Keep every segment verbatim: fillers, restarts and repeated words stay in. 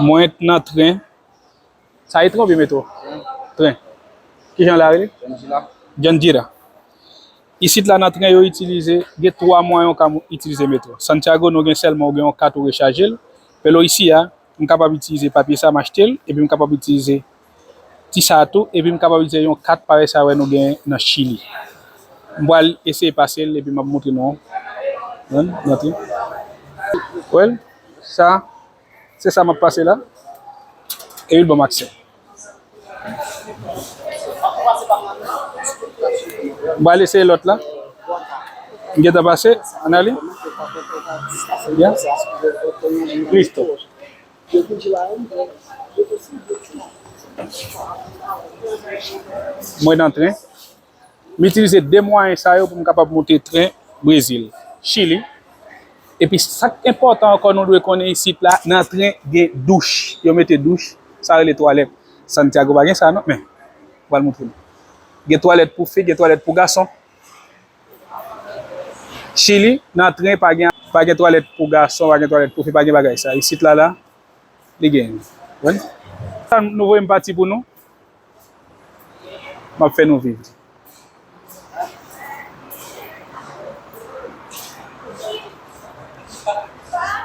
Mwen nan tren. Sa e tren oubyen metwo? Tren. Kijan l rele? Jandira. Isit la nan tren yo itilize, gen twa mwayen ou ka itilize metwo. Santiago nou gen sèlman ou gen yon kat ou rechaje l. Pero isi a, m kapab itilize papye sa m achte l, epi m kapab itilize ti sa a tou, epi m kapab itilize yon kat parèy sa wè nou gen nan Chili. M pral eseye pase l epi m ap montre nou. Wè l, sa, se sa m ap pase la. Epi l ban m aksè. M pral eseye lòt la. M gentan pase, ann ale. Byen. Listo. Mwen nan tren. M itilize de mwayen sa yo pou m kapab monte tren Brezil, Chili. Epi sa k enpòtan ankò nou dwe konnen isit la, nan tren gen douch. Yo mete douch, sa rele twalèt. Santiago pa gen sa non, men m pral montre nou. Gen twalèt pou fi, gen twalèt pou gason. Chili, nan tren pa gen, pa gen twalèt pou gason, pa gen twalèt pou fi, pa gen bagay sa. Isit la la, li gen. Wè? Sa nou voye m pati pou nou. M ap fè nou viv.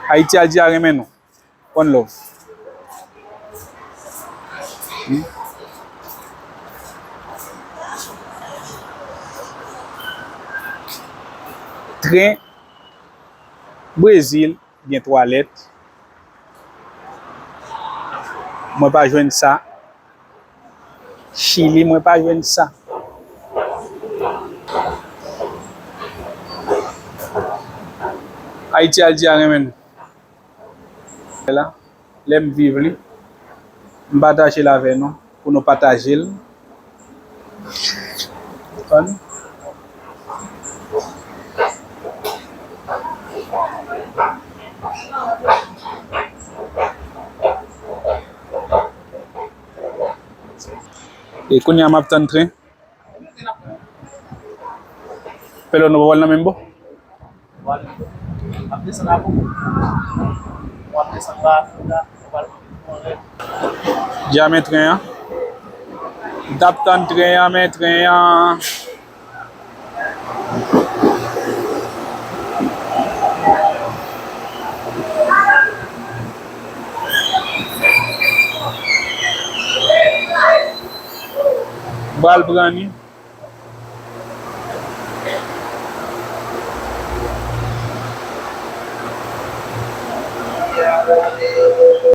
Ayiti a di a renmen nou. One love. Hmm. Tren Brezil gen twalèt. Mwen pa jwenn sa. Chili, mwen pa jwenn sa. Ayiti a di a renmen nou. La, lè m viv li, m pataje l avè nou, pou nou pataje l. Konprann? E kounye a m ap tann tren. Pèlè nou pa pral nan menm bò? Dja men tren an. M t ap tann tren an, men tren an. M pral pran li.